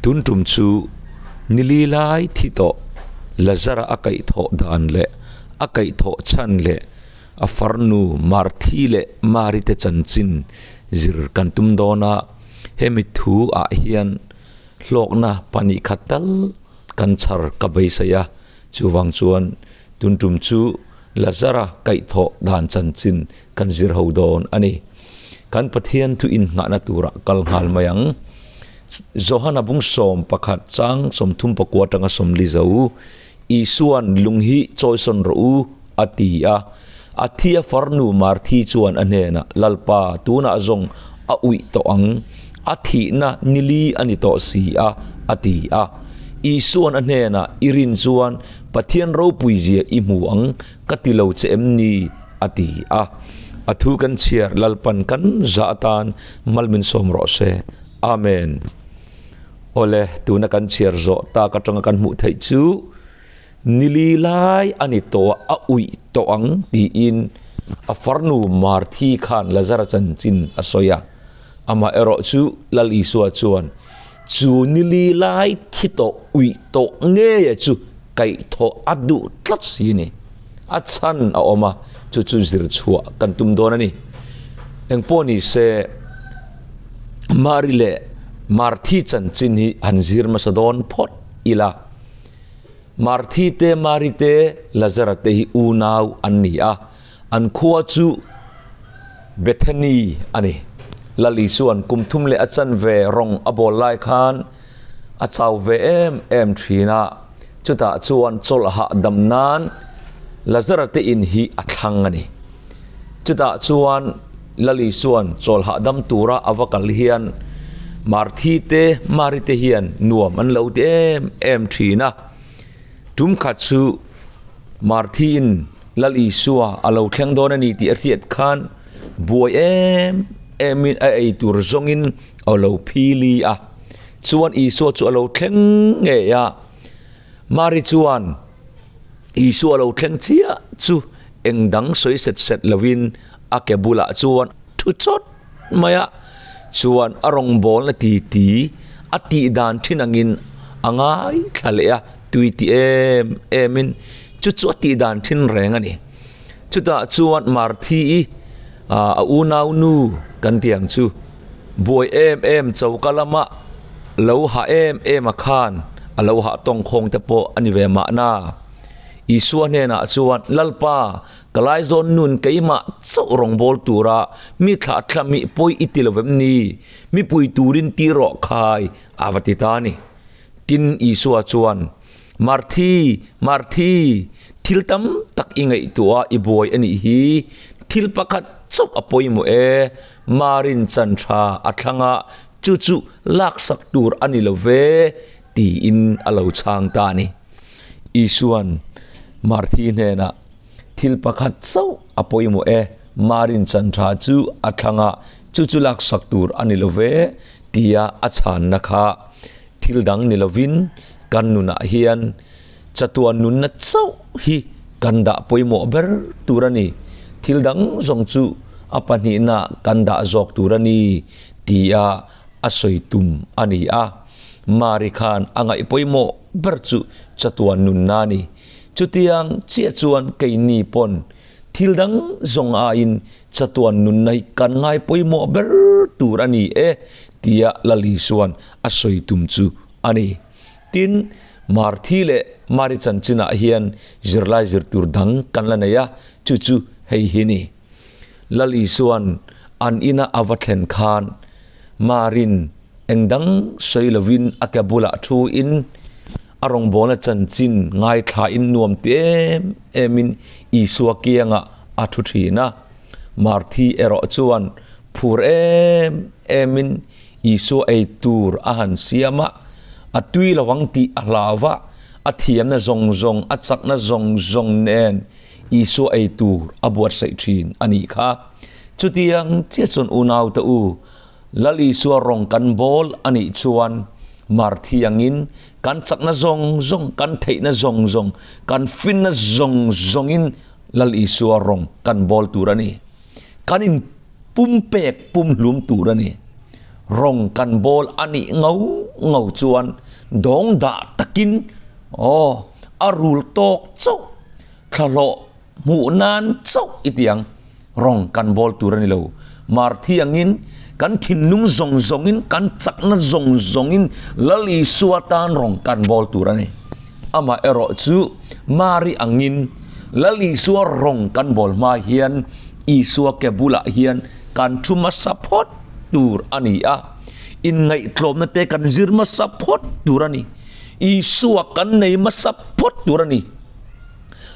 Tun tum chu nili lai thi tawh Lazara a kaihthawh dan leh a kaihthawh chhan leh a farnu Marthi leh Mari te chanchin zir kan tum dawn a, hemi thu ah hian hlawkna pahnih khat tal kan chhar ka beisei a, chuvang chuan tun tum chu Lazara kaihthawh dan chanchin kan zir ho dawn a ni. Kan Pathian thu innghahna turah kal nghal mai ang. Johana bung 11 chang 39 atanga 40 zo, Isua'n lung hi chawisawn rawh u, a ti a. A thia farnu Marthi chuan a hnenah, Lalpa, tunah zawng a uih tawh ang, a thihna nili a ni tawh si a, a ti a. Isua'n a hnenah, I rin chuan Pathian ropuizia i hmu ang, ka ti lo che em ni? a ti a. A thu kan chhiar Lalpan kan zah atan mal min sawm rawh se. Amen. Awle, tuna kan chhiar zawh tak atanga kan hmuh theih chu nili lai a ni tawh a, a uih tawh ang tiin a farnu Marthi khan Lazara chanchin a sawi a. Amah erawh chu Lal Isua chuan chu nili lai thi tawh uih tawh ngeia chu kaihthawh a duh tlat si a ni. A chhan a awm a, chu chu zir chhuah kan tum dawn a ni. Engpawh ni se, Mari leh Marthi chanchin hi han zir hmasa dawn phawt ila. Marthi te, Mari te, Lazara te hi unau an ni a, an khua chu Bethany a ni. Lali chuan kum thum leh a chanve rawng a bawl lai khan a chau ve em em thin a, chutah chuan chawlh hahdam nan Lazara te in hi a thlang a ni. Chutah chuan Lali chuan chawlh hahdam tura a va kal hian Marthi te Mari te hian nuam an lo ti em em thin a. Tum khat chu Marthi-in Lal Isua a lo thleng dawn a ni tih a hriat khan buai em emin a ei tur zawngin a lo phili a. Chuan Isua chu a lo thleng ngei a. Mari chuan Isua a lo thleng chiah chu eng dang sawi set set lovin a ke bulah chuan thu chawt mai a. Chuan a rawngbawlna titi a tih dan thin angin a ngaithla leh a, tui ti em emin chu chu a tih dan thin reng a ni. Chutah chuan Marthi-i a unau nu kan tih ang chu buai em em choka lama lo hah em em a khan a lo hah tawngkhawng te pawh a ni ve mahna. Isua hnenah chuan, Lalpa, ka laizawn nun keimah chauh rawngbâwl tura mi thlah thla mi pawi i ti lo vem ni? Mi pui turin ti rawh khai, a va ti ta a ni. Tin, Isua chuan, Marthi, Marthi, thil tam tak i ngaihtuah a i buai a nih hi, thil pakhat chauh a pawimawh e, Marin chan tha a thlang a, chu chu laksak tur a ni lo ve, tiin a lo chhang ta a ni. Isua'n Marthi hnenah, Thil pakhat chauh a pawimawh e, Marin chan tha chu a thlang a, chu chu laksak tur a ni lo ve, tia a chhanna kha. Thil dang ni lovin kan nunah hian chatuan nunna chauh hi kan dah pawimawh ber tur a ni. Thil dang zawng chu a pahnihna kan dah zawk tur a ni tia a sawi tum a ni a. Mari khan a ngaih pawimawh ber chu chatuan nunna a ni. Chutiang chiah chuan keini pawn thil dang zawng aiin Chatuan nunna hi kan ngai pawimawh ber tur a ni e tia Lali chuan a sawi tum chu a ni. Tin, Marthi leh Mari chanchinah hian zirlai zir tur dang kan la nei a, chu chu hei hi ni. Lali chuan an ina a va thlen khan Marin eng dang sawi lovin a ke bulah thuin a rawngbawlna chanchin ngaithlain nuam ti em emin Isua kiangah a thu thin a. Marthi erawh chuan phur em emin Isua ei tur a han siam a, a tui lo ang tih a hlau va, a thiamna zawng zawng, a chakna zawng zawng nen Isua ei tur a buatsaih thin a nih kha. Chutiang chiah chuan unaute u, Lal Isua rawng kan bawl a nih chuan Marthi angin kan chakna zawng zawng, kan theihna zawng zawng, kan finna zawng zawngin Lal Isua rawng kan bawl tur a ni. Kan in pumpek pumhlum tur a ni. Rawng kan bawl a nih ngau ngau chuan dawng dah takin aw a rul tawk chauh thlahlawh hmuh nan chauh i ti ang. Rawng kan bawl tur a ni lo. Marthi angin kan thinlung zawng zawngin kan chakna zawng zawngin Lal Isua tan rawng kan bawl tur a ni. Amah erawh chu Mari angin Lal Isua rawng kan bawl hma hian Isua ke bulah hian kan thu hmasa phawt tur a ni a, inngaihtlawmna te kan zir hmasa phawt tur a ni. Isua kan nei hmasa phawt tur a ni.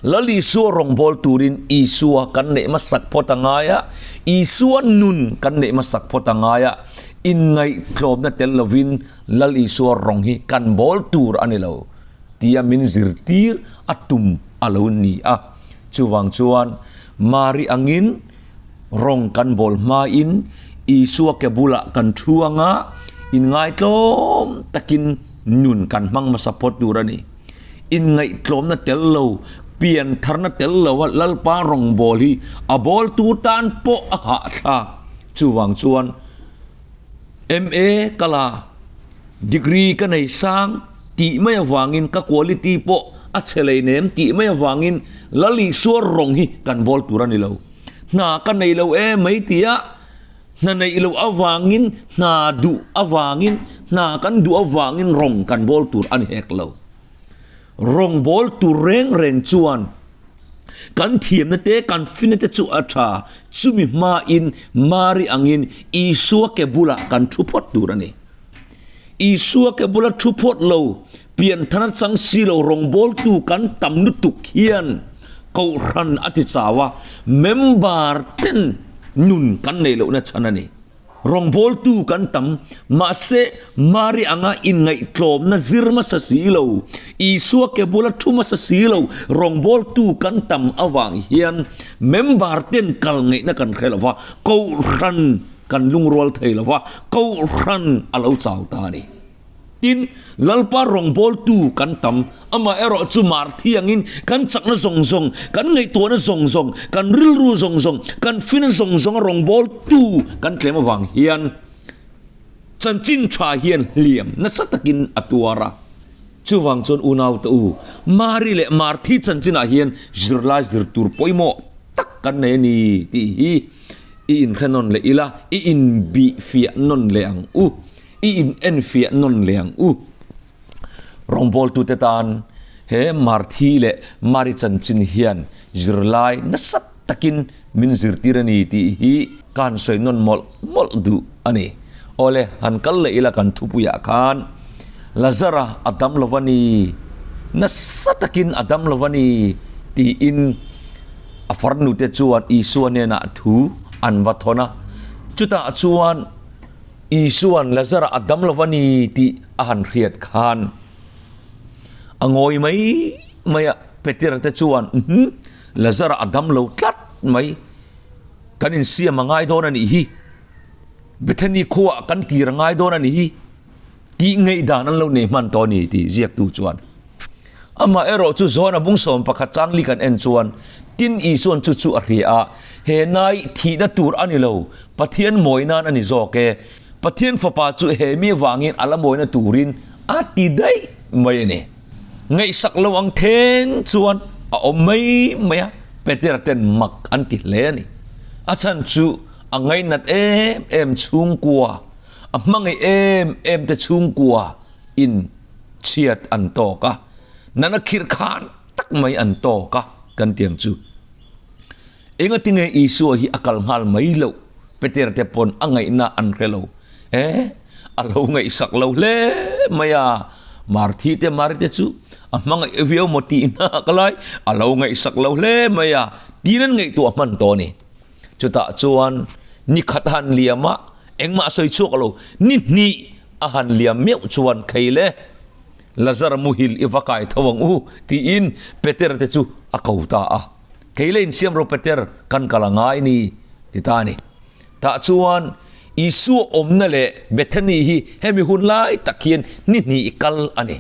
Lal Isua rawngbâwl turin Isua kan neih hmasak phawt a ngai a, Isua nun kan neih hmasak phawt a ngai a, inngaihtlawmna tel lovin Lal Isua rawng hi kan bâwl tur a ni lo tia min zirtir a tum a lo ni a. Chuvang chuan Mari angin rawng kan bâwl hmain Isua ke bulah kan thu ang a, inngaitlawm takin nun kan hmang hmasa phawt tur a ni. Inngaihtlawmna tel lo, piantharna tel loa Lalpa rawngbâwl hi a bâwltu tân pawh a hahthlâk. Chuvang chuan MA ka la, degree ka nei sang tih mai avangin ka quality pawh a chhe lei nem tih mai avangin Lal Isua rawng hi kan bâwl tur a ni lo. Hna ka nei lo e mai tia hna neih loh avangin, hna duh avangin, hna kan duh avangin rawng kan bawl tur a ni hek lo. Rawng bawl tur reng reng chuan kan thiamna te, kan finna te chu a tha, chumi hmain Mari angin Isua ke bulah kan thu phawt tur a ni. Isua ke bula thu phawt lo, pianthar a chang si lo rawngbawltu kan tam lutuk hian Kohhran a ti chau a, member ten nun kan neih lohna chhan a ni. Rawngbawltu kan tam, mahse Mari anga inngaihtlawmna zir hmasa si lo, Isua ke bula thu hmasa si lo rawngbawltu kan tam avang hian member ten kal ngaihna kan hre lo va, Kohhran kan lungrual thei lo va, Kohhran a lo chau ta a ni. Tin, Lalpa rawngbawltu kan tam, amaherawh chu mar thiangin kan chakna zawng zawng, kan ngaihtuahna zawng zawng, kan rilru zawng zawng, kan fina zawng zawnga rawngbawltu kan tlem avang hian chanchin tha hian hliam nasa takin a tuar a. Chuvang chuan unaute u, Mari leh Marthi chanchinah hian zirlai zir tur pawimawh tak kan nei a ni tih hi i inhre nawn leh ila, i inbihfiah nawn leh ang u. I in enfiah nawn leh ang u. Rawngbawltute tan he Marthi leh Mari chanchin hian zirlai nasa takin min zirtir a ni tih hi ka han sawi nawn mawlh mawlh duh a ni. Awle, han kal leh ila kan thupuiah khan Lazara a dam lo a ni, nasa takin a dam lo a ni tiin a farnute chuan Isua hnenah thu an va thawn a. Chutah chuan Isua'n Lazara a dam lo a ni tih a han hriat khan a ngawi mai mai a, Petera te chuan, Uhmm, Lazara a dam lo tlat mai, kan insiam a ngai dawn a nih hi, Bethany khuaah kan kir a ngai dawn a nih hi tih ngaihdan an lo nei hman tawh a ni tih ziaktu chuan. Amah erawh chu Johana bung 11 changli kan en chuan, Tin Isua'n chu chu a hria a, he nai thihna tur a ni lo, Pathian mawi nan a ni zawk e, Pathian Fapa chu he mi avangin a la mawina turin a ti daih mai a ni. Ngaihsak lo ang then chuan a awm mai mai a, Petera ten mak an ti hle a ni. A chhan chu a ngainat em em chhungkua, a hmangaih em em te chhungkua in chhiat an tawk a, nana khirh khan tak mai an tawk a kan ti ang chu. Engatinge Isua hi a kal nghal mai loh? Peter te pawn a ngaihna an hre lo. E, a lo ngaihsak lo hle mai a, Marthi te Mari te chu a hmangaih viau maw tih hna ka lai, a lo ngaihsak lo hle mai a, tiin an ngaihtuah hman tawh a ni. Chutah chuan ni khat a han liam a, engmah a sawi chhuak lo, ni hnih A han liam meuh chuan khei le, Lazar muhil i va kai tho ang u, tiin Peter te chu a ko ta a. Khei le insiam ro Peter, kan kal a ngai ni, ti ta a ni. Tah chuan Isua awmna leh Bethany hi hemi hun lai tak hian ni hnih kal a ni.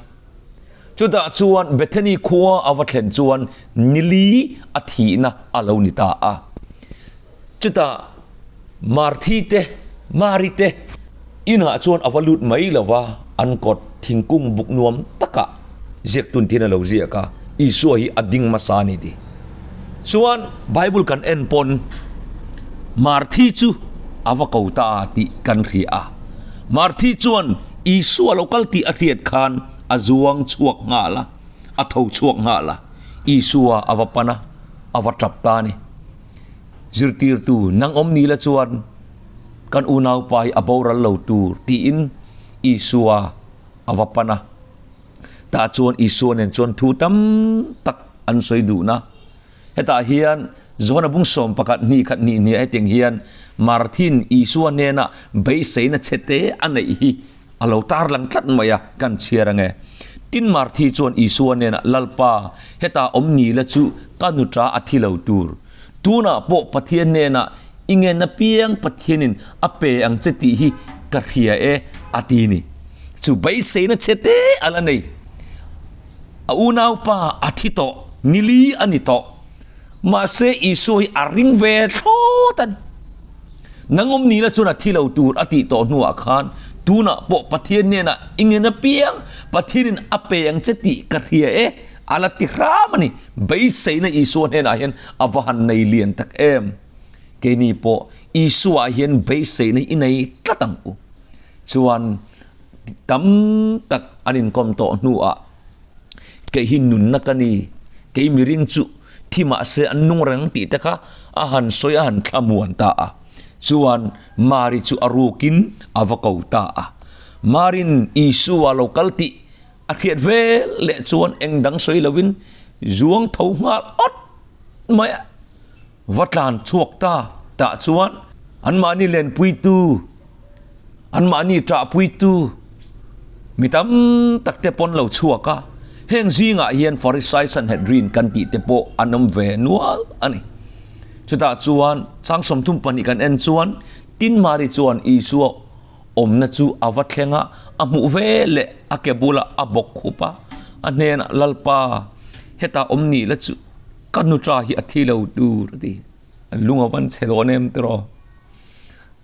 Chutah chuan Bethany khua a va thlen chuan nili a thihna a lo ni ta a. Chutah Marthi te, Mari te. Inah chuan a va lut mai lo va, an kawt thingkung buk nuam takah ziaktun thian a lo ziak a, Isua hi a ding hmasa a ni ti. Chuan Bible kan en pawn Marthi chu a va ko ta a tih kan hria a. Marthi chuan Isua lo kal tih a hriat khan a zuang chhuak nghal a, a tho chhuak nghal a, Isua a va pan a, a va tap ta a ni. Zirtirtu, nang awm ni la chuan kan unaupa hi a boral lo tur tiin Isua a va pan a. Tah chuan Isua nen chuan thu tam tak an sawi duhna. Hetah hian Johana bung 11 hnih khat hnih hniah hetiang hian Marthin Isua hnena beiseina chhete a neih hi a lo tarlang tlat mai a, kan chhiar ange. Tin Marthi chuan Isua hnenah, Lalpa, hetah awm ni la chu ka nuta a thi lo tur. Tunah pawh Pathian hnenah i ngen apiang Pathianin a pe ang che tih hi ka hria e, a ti ni. Chu beiseina che te a la nei. A unaupa a thi tawh, nili a ni tawh. Mahse Isua hi a ring ve thlawt a ni. Nang awm nila chuan a thi lo tur a tih tawh hnuah khan tunah pawh Pathian hnenah i ngen apiang Pathianin a pe ang che tih ka hria e, a la ti hram a ni. Beiseina Isua hnenah hian a va han nei lian tak em! Keini pawh Isuaah hian beiseina i nei tlat ang u. Chuan tam tak an inkawm tawh hnuah kei hi nunna ka ni, kei miring chu thi mahse an nung reng tih te kha a han sawi a han thlamuan ta a. Chuan Mari chu a rukin a va ko ta a. Marin Isua lo kal tih a hriat vel leh chuan eng dang sawi lovin zuang tho nghal awt mai a. Va tlan chhuak ta tah chuan anmahni lenpuitu, anmahni ṭahpuitu mi tam tak te pawn lo chhuak a, heng zingah hian Farisai Sanhedrin kan tih te pawh an awm ve nual a ni. Chutah chuan chang 32 kan en chuan tin Mari chuan Isua awmna chu a va thleng a, a hmuh ve leh a ke bulah a bawk khup a, a hnenah Lalpa hetah awm ni la chu Ka nuṭa hi a thi lo tur a ti. An lung a van chhe dawn em tiraw?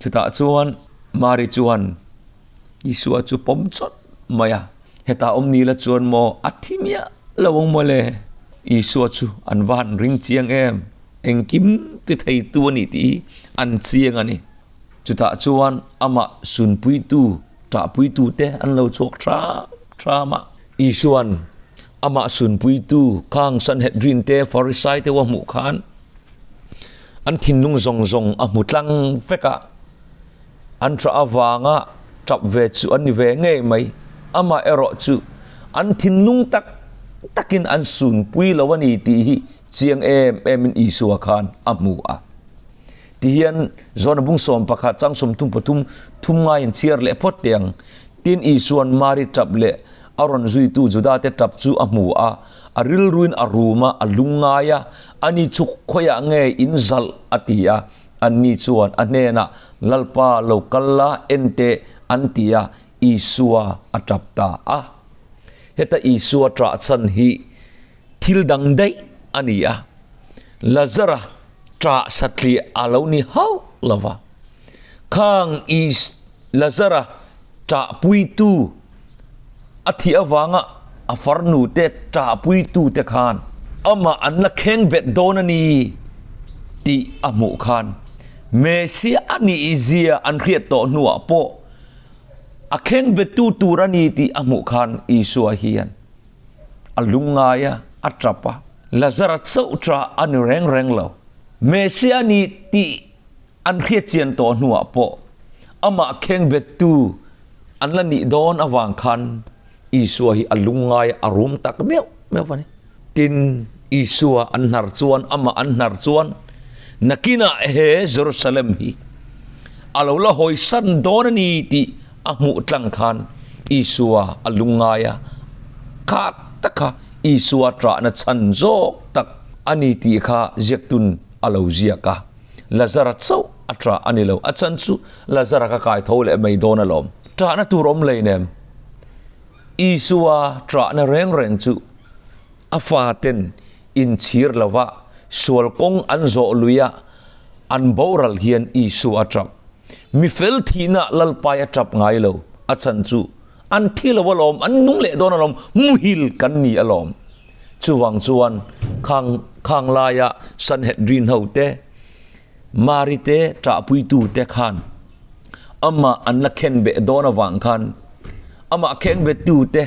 Chutah chuan Mari chuan Isua chu pawm chawt mai a, Hetah awm ni la chuan maw a thi miah lo ang maw le? Isua chu an va han ring chiang em? Engkim ti theitu a nih tih hi an chiang a ni. Chutah chuan amah sunpuitu, ṭahpuitute an lo chhuak ṭham ṭham a. Isua'n amah sunpuitu khang Sanhedrin te, Farisai te a hmuh khan an thinlung zawng zawng a hmu tlang vek a, an ṭah avanga ṭap ve chu an ni ve ngei mai. Amah erawh chu an thinlung tak takin an sunpui lo a ni tih hi chiang em emin Isua khan a hmu a. Tihian John-a bung 11 chang 33 thum ngaiin chhiar leh phawt teh ang. Tin, Isua'n Mari ṭap leh a rawn zuitu Judate ṭap chu a hmu a, a rilruin a rum a, a lungngai a, Ani chu khawiah nge in zalh? a ti a. Anni chuan a hnenah, Lalpa, lo kal la, en teh, an ti a, Isua a ṭap ta a. Heta Isua ṭah chhan hi thil dang daih a ni a, Lazara ṭah satliah a lo ni hauh lo va. Khang Is. Lazara ṭahpuitu a thih avanga a farnute ṭahpuitute khan amah an la kheng bet dawn a ni tih a hmuh khan Messia a nihzia an hriat tawh hnuah pawh a kheng bettu tur a ni tih a hmuh khan Isua hian a lungngai a, a ṭap a. Lazara chauh ṭah a ni reng reng lo. Messia a ni tih An hriatchian tawh hnuah pawh amah khengbettu an la nih dawn avang khan Isua hi a lungngai a rum tak meuh meuh a ni. Tin, Isua an hnar chuan, amah an hnar chuan, nakinah he Jerusalem hi a lo la hawisan dawn a ni tih a hmuh tlang khan Isua a lungngai a, kha taka Isua ṭahna chhan zawk tak a ni tih kha ziaktun a lo ziak a. Lazara chauh a ṭah a ni lo. A chan chu Lazara ka kai tho leh mai dawn alawm. Ṭahna tur awm lei nem. Isua ṭahna reng reng chu a faten inchhir lova sual kawng an zawh lui a, an boral hian Isua a ṭap. Mi fel thihna Lalpai a tap ngai lo, a chhan chu an thi lo alawm, an nung leh dawn alawm, muhil kan ni alawm. Chuvang chuan khang khang laia Sanhedrin ho te, Mari te ṭahpuitu te khan amah an la khen beh dawn avang khan amah khengbettu te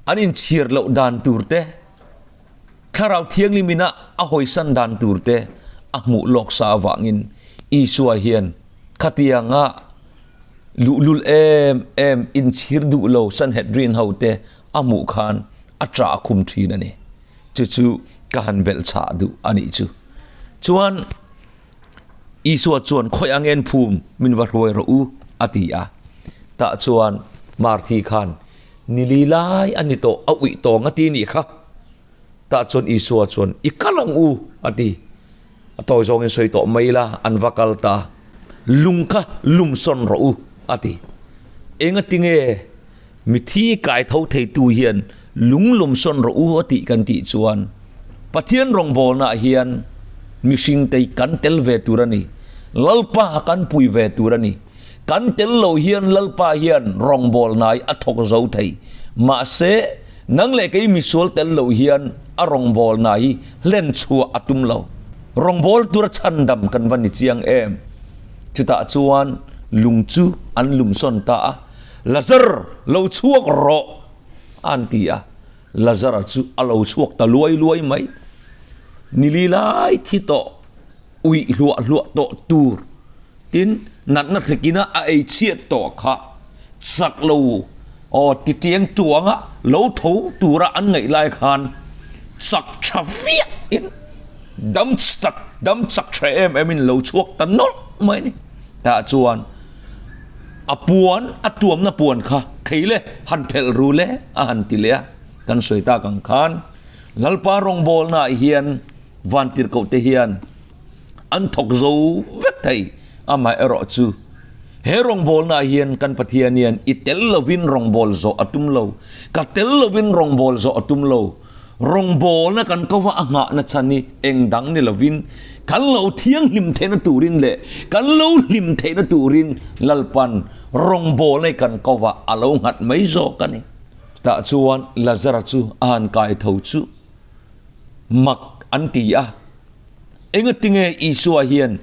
an inchhir loh dan tur te, Thlarau Thianghlim ina a hawisan dan tur te a hmuh lawk sa avangin Isua hian khatianga luhlul em em inchhir duh lo Sanhedrin ho te a hmuh khan a ṭah khum ṭhin a ni. Chu chu ka han belh chhah duh a nih chu. Chuan Isua chuan khawi angen phum min va hruai rawh u a ti a. Tah chuan Marthi khan Nili lai a ni tawh, a uih tawng a ti nih kha. Tah chuan Isua chuan, I kal ang u, a ti. A tawi zawngin sawi tawh mai ila, an va kal ta. Lung kha lum sawn rawh u, a ti. Engatinge mithi kai tho theitu hian lung lum sawn rawh u a tih kan tih chuan, Pathian rawngbawlnaah hian mihringte hi kan tel ve tur a ni, Lalpa kan pui ve tur a ni. Kan tel lo hian Lalpa hian rawngbâwl hnai a thawk zo thei. Mahse, nang leh kei misual tel lo hian a rawngbâwl hnai hi hlen chhuah a tum lo. Rawngbâwl tura chhandam kan va ni chiang em? Chutah chuan lung chu an lumsawn ta a, Lazar, lo chhuak rawh! an ti a. Lazara chu a lo chhuak ta luai luai mai. Nili lai thi tawh, uih hluah hluah tawh tur. Tin, natna hrekina a ei chhiat tawh kha chak lo aw titiang tuanga lo tho tura an ngaih lai khan chak tha viah in dam tak dam chak tha em em in lo chhuak ta nawlh mai a ni. Tah chuan a puan a tuamna puan kha khei le han phelh ru le a han ti leh a, kan sawi tak ang khan Lalpa rawngbawlnaah hian vantirhkohte hian An thawk zo vek thei. Amaherawh chu, he rawngbawlnaah hian kan Pathian hian i tel lovin rawngbâwl zawh a tum lo. Ka tel lovin rawngbâwl zawh a tum lo. Rawngbâwlna kan kova a nghahna chhan hi eng dang ni lovin kan lo thianghlim theihna turin leh kan lo hlim theihna turin Lalpan rawngbâwlna hi kan kova a lo nghat mai zawk a ni. Tah chuan Lazara chu a han kai tho chu mak an ti a. Engatinge Isua hian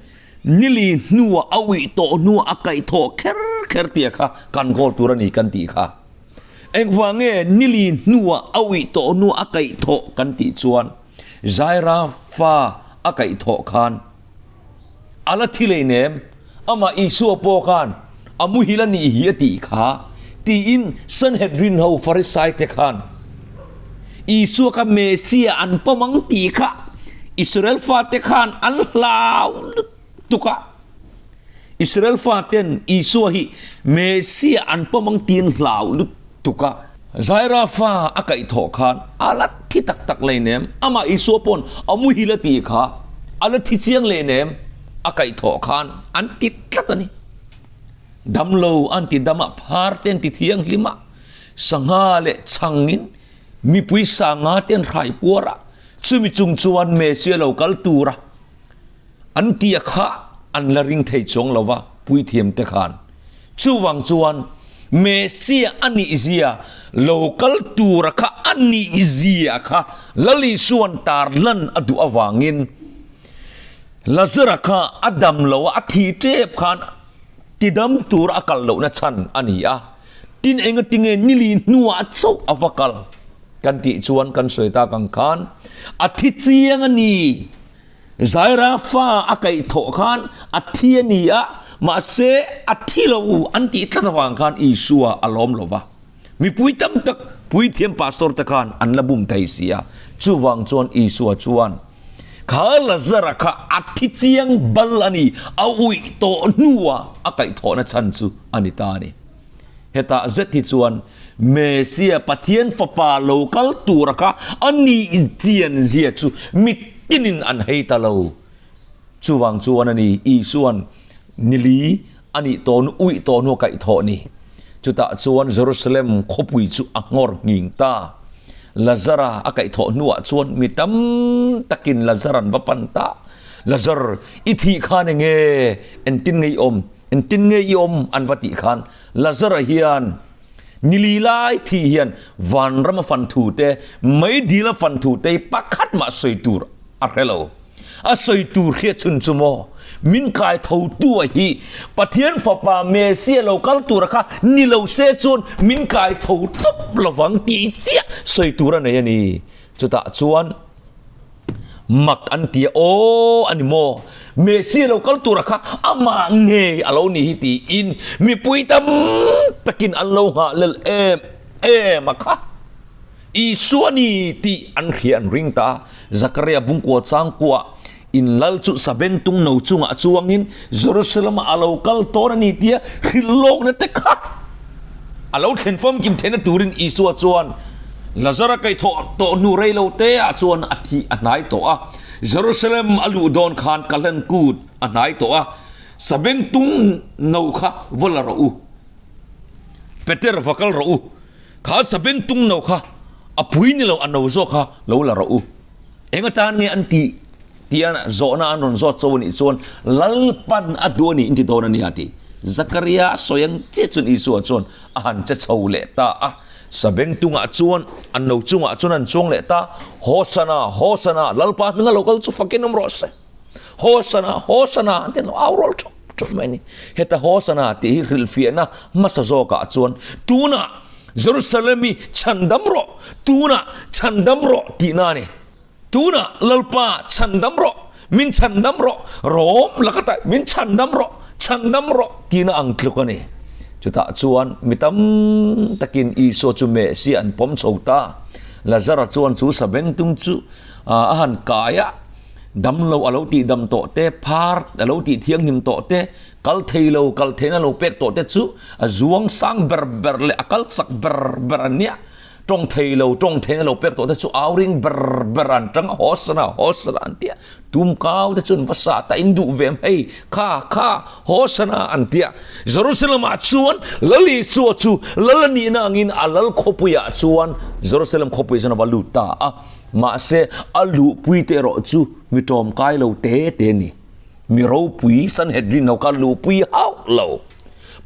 nili hnua a uih tawh hnua a kaihthawh kher kher tia kha kan kawl tur a ni kan tih kha? Engvange nili hnua a uih tawh hnua a kaihthawh kan tih chuan Zaira fa a kaihthawh khan a la thi lei nem, amah Isua pawh khan a muhil a nih hi a tih kha tiin Sanhedrin ho Farisai te khan Isua kha Messiah an pawm ang tih kha Israel fate khan an hlau lutuk a. Israel faten Isua hi Messiah an pawm ang tih an hlau lutuk a. Zaira fa a kaihthawh khan a la thi tak tak lei nem, amah Isua pawn a muhil a tih kha a la thi chiang lei nem, a kaihthawh khan an ti tlat a ni. Damlo an ti dam a, phar te an ti thianghlim a, sangha leh chhangin mipui sangha te an hrai puar a, chumi chung chuan Messiah lo kal tura an tia kha an la ring thei chuang lo va, puithiam te khan. Chuvang chuan Messiah a nih zia, lo kal tura kha a nih zia kha Lal Isua'n tarlan a duh avangin Lazara kha a dam lo a, a thi tep khan tidam tura a kal lohna chhan a ni a. Tin engatinge nili hnuah chauh a va kal kan tih chuan kan sawi tak ang khan a thi chiang a ni. Zaira fa a kaih thawh khan a thi a ni a, mahse a thi lo an tih tlat avang khan Isua a lawm lo va. Mipui tam tak puithiam pastor te khan an la bum thei si a, chuvang chuan Isua chuan kha Lazara kha a thi chiang bal a ni, a uih tawh hnua a kaih thawhna chhan chu a ni ta a ni. Hetah zet hi chuan Mesia Pathian Fapa lo kal tura kha a nih chian zia chu mitinin an hei ta lo. Chuvang chuan a ni, Isua'n nili a nih tawh hnu, uih tawh hnu a kaih thawh ni. Chutah chuan Jerusalem khawpui chu a nghawr nghing ta. Lazara a kaih thawh hnuah chuan mi tam takin Lazara'n va pan ta. Lazar, i thih khan enge? Engtin nge i awm? Engtin nge i awm an va tih khan Lazara hian ni li lai thi hian vanrama fan thu te, meidil a fan thu te hi pakhat mah sawi tur a hre lo. A sawi tur hriat chhun chu maw? Min kai tho tu a hi Pathian Fapa Messiah lo kal tura kha ni lo se chuan min kai tho tawp lovang tih chiah sawi tur a nei a ni. Chutah chuan mak an ti a, Aw a ni maw? Messiah lo kal tura kha amah ngei a lo ni hi tiin mipui tam takin an lo nghah lel em em a kha. Isua ni tih an hria an ring ta a. Zakaria bungkua changkua in lal chu sabengtung no chungah chuangin Jerusalem-ah a lo kal tawn a ni tia hrilh lawkna te kha a lo thlen famkim theihna turin Isua chuan Lazara kaihthawh tawh hnu rei lo te ah chuan a thih a hnai tawh a. Jerusalem a luh dawn khan Kalhlen kut a hnai tawh a, sabengtung no kha va la rawh u, Peter va kal rawh u. Kha sabengtung no kha a pui ni lo, a no zawk kha lo la rawh u. Eng atan nge an tih tia zawhna an rawn zawt cho a nih chuan Lalpan a duh a ni inti dawn a nia tih Zakaria a sawi ang chiah chuan Isua chuan a han che chho leh ta a. Sabengtungah chuan a no chungah chuan an chuang leh ta, Hosana, Hosana, Lalpa hminga lo kal chu fakin awm rawh se. Hosana, Hosana an ti an lo au rawl thawp thawp mai a ni. Heta Hosana tih hi hrilhfiahna hmasa zawkah chuan tunah Jerusalem i chhandam rawh, tunah chhandam rawh tihna a ni. Tunah Lalpa chhandam rawh, min chhandam rawh, Rom laka tai min chhandam rawh, chhandam rawh tihna ang tluk a ni. Chutah chuan mi tam takin Isua chu Messiah an pawm chho ta. Lazara chuan chu sabengtung chu a han kai a, Damlo a lo tihdam tawh te, phar a lo tihthianghlim tawh te, kal thei lo, kal theihna lo pek tawh te chu a zuang sang ber ber leh a kal chak ber ber an nia. Tawng thei lo, tawng theihna lo pek tawh te chu au ring ber ber an tang a, Hosana, Hosana an ti a. Tum kau te chu an va sa ta, in duh ve hei, kha, kha, Hosana an ti a. Jerusalem ah chuan Lal Isua chu Lal a nihna angin a Lal khawpuiah chuan Jerusalem khawpuiah chuan a va lut ta a. Mahse, a luhpui te erawh chu mi tawmkai lo te te a ni. Mi ropui Sanhedrin ho kha luhpui hauh lo.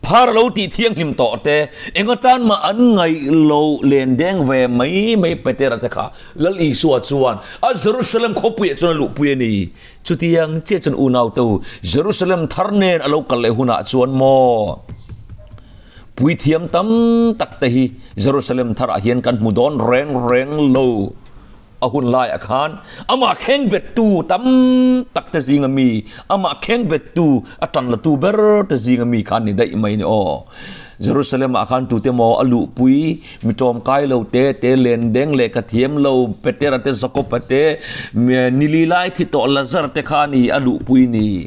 Phar lo tih thianghlim tawh te, eng atan mah an ngaih lo len deng ve mai mai Petera te kha Lal Isua chuan a Jerusalem khawpuiah chuan a luhpui a ni. Chutiang chiah chuan unaute u, Jerusalem thar nen a lo kal leh hunah chuan maw? Puithiam tam tak te hi Jerusalem tharah hian kan hmu dawn reng reng lo. A hun laiah khan amah khengbettu tam tak te zinga mi, amah khengbettu a tan latu ber te zinga mi khan ni daih mai ni aw. Jerusalem-ah khan tute maw a luhpui, mi tawmkai lo te, te len deng leh ka thiam lo, Petera te, Jakob-a te, nili lai thi tawh Lazar te kha a ni a luhpui ni.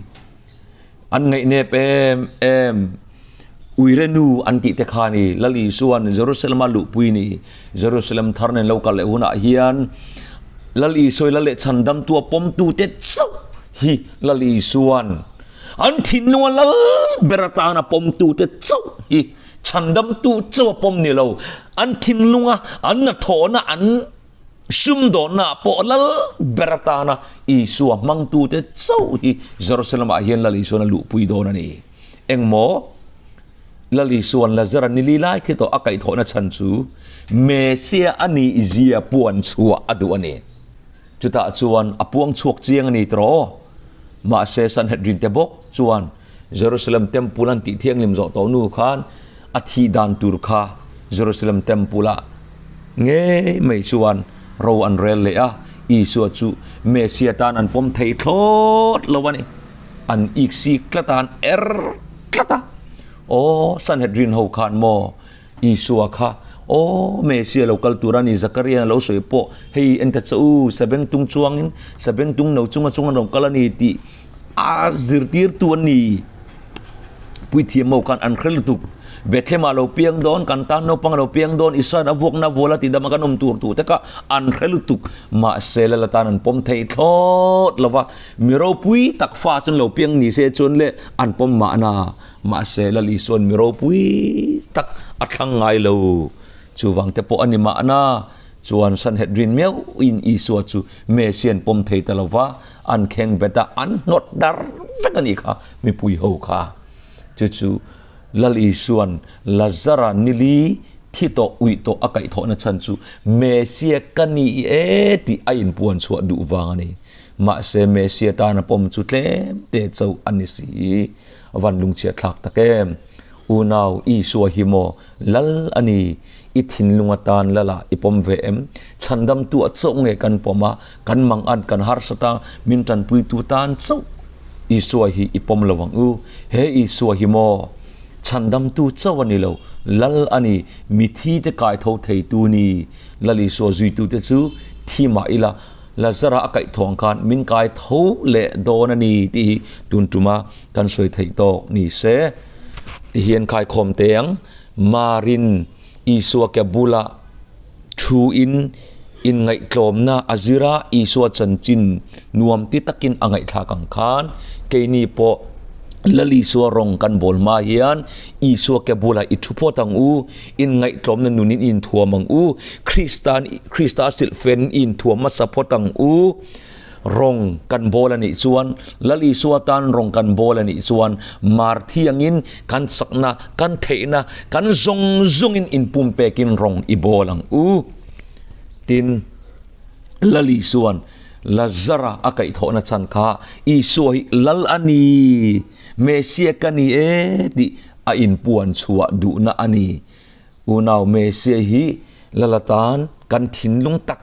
An ngaihnep em em, Uire nu an tih te kha a ni. Lal Isua'n Jerusalem-a luhpui ni, Jerusalem thar nen lo kal leh hunah hian Lal Isua lal leh chhandamtu a pawmtute chauh hi Lal Isua'n an thinlunga lal ber atana pawmtute chauh hi chhandamtu chauh a pawm ni lo, an thinlunga an hnathawhna an Sumdawnnaah pawh lal ber atana Isua hmangtute chauh hi Jerusalem-ah hian Lal Isuan a luhpui dawn a ni. Engmaw? Lal Isuan Lazara ni li lai thi tawh a kaihthawhna chhan chu Messiah a nih zia puan chhuah a duh a ni. Chutah chuan a puang chhuak chiang a ni tawh. Mahse Sanhedrin te bawk chuan Jerusalem Temple an tih thianghlim zawh tawh nu khan a thih dan tur kha Jerusalem Temple-ah Ngei mai chuan ro an rel leh a, Isua chu Messia tan an pawm thei thlawt lo a ni. An iksik tlat a, an er tlat a. Aw, Sanhedrin ho khan maw Isua kha, Aw, Messia lo kal tur a ni, Zakaria lo sawi pawh, hei en ta che u, sabengtung chuangin, sabengtung no chunga chung an rawn kal a ni tih a zirtirtu an ni. Puithiam ho khan an hre lutuk. Bethlehem ah lo piang dawn, kan tan naupang a lo piang dawn, Isua'n a vuakna vual a tidam a kan awm tur tute kha an hre lutuk. Mahse Lala tan an pawm thei thlawt lo va, mi ropui tak fa chuan lo piang ni se chuan le an pawm mahna. Mahse Lal Isua'n mi ropui tak a thlang ngai lo. Chuvang te pawh a ni mahna. Chuan Sanhedrin meuhin Isua chu Messiah an pawm thei ta lo va, an khengbet a, an hnawt dar vek a nih kha mipui ho kha. Chu chu Lal Isua'n Lazara nili thi tawh uih tawh a kaihthawhna chhan chu Mesia ka ni e tih a inpuan chhuah duh vang a ni. Mahse Mesia tana pawm chu tlem te chauh a ni si. A van lungchhiat thlak tak em! Unau Isua hi maw Lal a ni? I thinlung atan Lala i pawm ve em? Chhandamtu a chauh nge kan pawm a, kan mangan kan harsat a, min tanpuitu tan chauh Isua hi i pawm lo ang u. He Isua hi maw Chhandamtu chauh a ni lo, Lal a ni, mithi te kaitho theitu ni. Lal Isua zuitute chu thi mah ila, Lazara a kaih thawng khan min kai tho leh dawn a ni tih hi tun tuma kan sawi theih tawk ni se. Ti hian khaikhawm teh ang, Marin Isua ke bula thu in inngaihtlawmna a zir a, Isua chanchin nuam ti takin a ngaihthlak ang khan keini pawh Lal Isua rawng kan bawl hma hian Isua ke bulah i thu phawt ang u, inngaihtlawmna nunin i inthuam ang u, Kristan Krista silhfen i inthuam hmasa phawt ang u. Rawng kan bawl a nih chuan, Lal Isua tan rawng kan bawl a nih chuan mar thiangin kan chakna, kan theihna, kan zawng zawngin inpumpekin rawng i bawl ang u. Tin, Lal Isua'n Lazara a kaihthawhna chhan kha Isua hi Lal a ni, Mesia ka ni e tih a inpuan chhuah duhna a ni. Unau Mesia hi Lal atan kan thinlung tak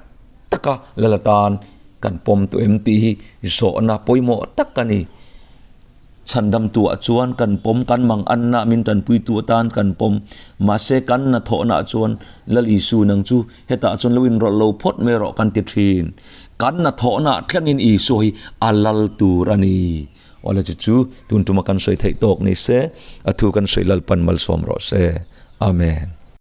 taka Lal atan kan pawm tawh em tih hi zawhna pawimawh tak a ni. Chhandamtuah chuan kan pawm, kan mang anna min tanpuitu atan kan pawm. Mahse kan hnathawhnaah chuan Lal Isu nang chu hetah chuan lo inrawlh lo phawt mai rawh kan ti thin. Kan hnathawhnaah thlengin Isua hi a lal tur a ni. Awle chu chu tun tuma kan sawi theih tawk ni se, a thu kan sawi Lalpan malsawm rawh se. Amen.